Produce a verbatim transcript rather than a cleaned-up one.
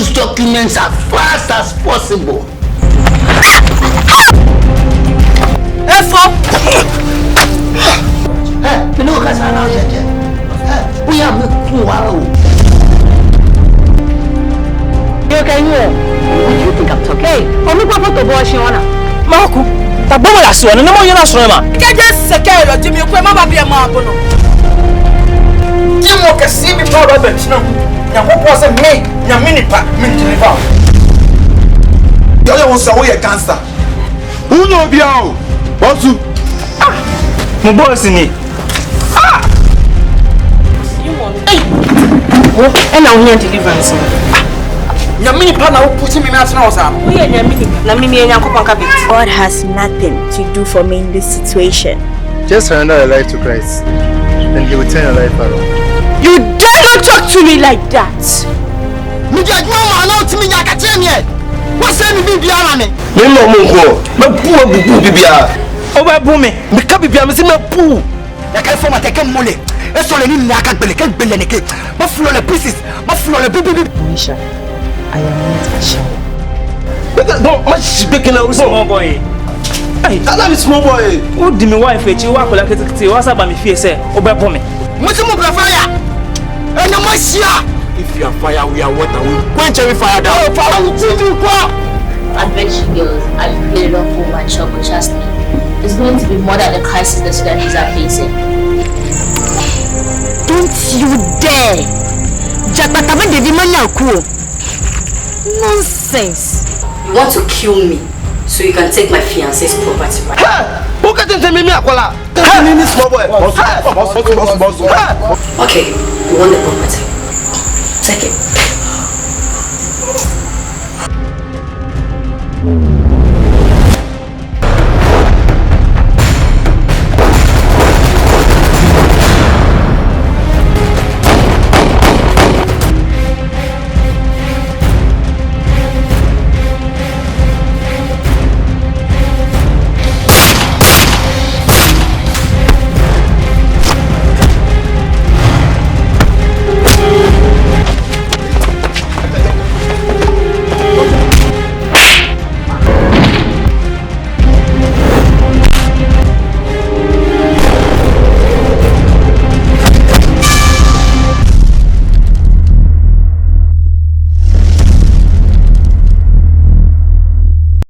these documents as fast as possible. Efo! Ɛ, mɛni okɛɛ sane nɛɛ jɛjɛ? Ɛ, oya mi ku wa o. You can you? What do you think I'm talking? Hey, omi kwa foto bo shi ona. Maku, ta bo la so na mo yona so ma. Kɛji sɛkɛ lɔ ji mi ko ma ba bi ma bo nɔ. Ji mo kɛ si bi pa ba bɛ tina. Nyankopɔn sɛ me, Nyame nipa, me deliver. Yɛ, yɛ, wo sɛ woyɛ gangster. Wonyɛ obiara o. Boss. Ah! Mo boss ni. Ah! Ei! Wo, ɛna wonya deliverance no. Nyame nipa na wo put me na atena wo saa. Woyɛ Nyame nipa. Na me meyɛ Nyankopɔn kabit. God has nothing to do for me in this situation. Just surrender your life to Christ, and He will turn your life around. You dare not talk to me like that! Me judge mama, na otumi nya akate mi ɛ. What's any bibiara me? Me ma mo nko. Mɛbu abubu bibiara. Obɛbu me. Meka bibiara, mese mɛbu. Yaka format, yaka mole. Esɔle ni naka gbele, ka gbele nɛkɛ. Maflɔ lɛ pieces, maflɔ lɛ bibibi. Moesha, I am not ashamed. Bɛkɛ, no, mashi bɛkɛ na wo small boy. Hey, that is small boy. Wodi me wife akyi, wɔkɔ la ketekete, wɔsa ba me fie sɛ, obɛbu me. Mose mo bra fire. Ɛna mo ahyia. If you are fire, we are water. We quench every fire down. Oh, fire, we quench you, kwa. Adventure girls, I pray the Lord for my trouble, trust me. It's going to be more than the crisis the students are facing. Don't you dare! Jakpata bɛ devi manya kuo. Nonsense. You want to kill me so you can take my fiancé's property, right? Hey! Who can tell me, me, Akola? Tell me, me, small boy. Boss, boss, boss, boss, boss. Hey! Okay, you want the property. Take it.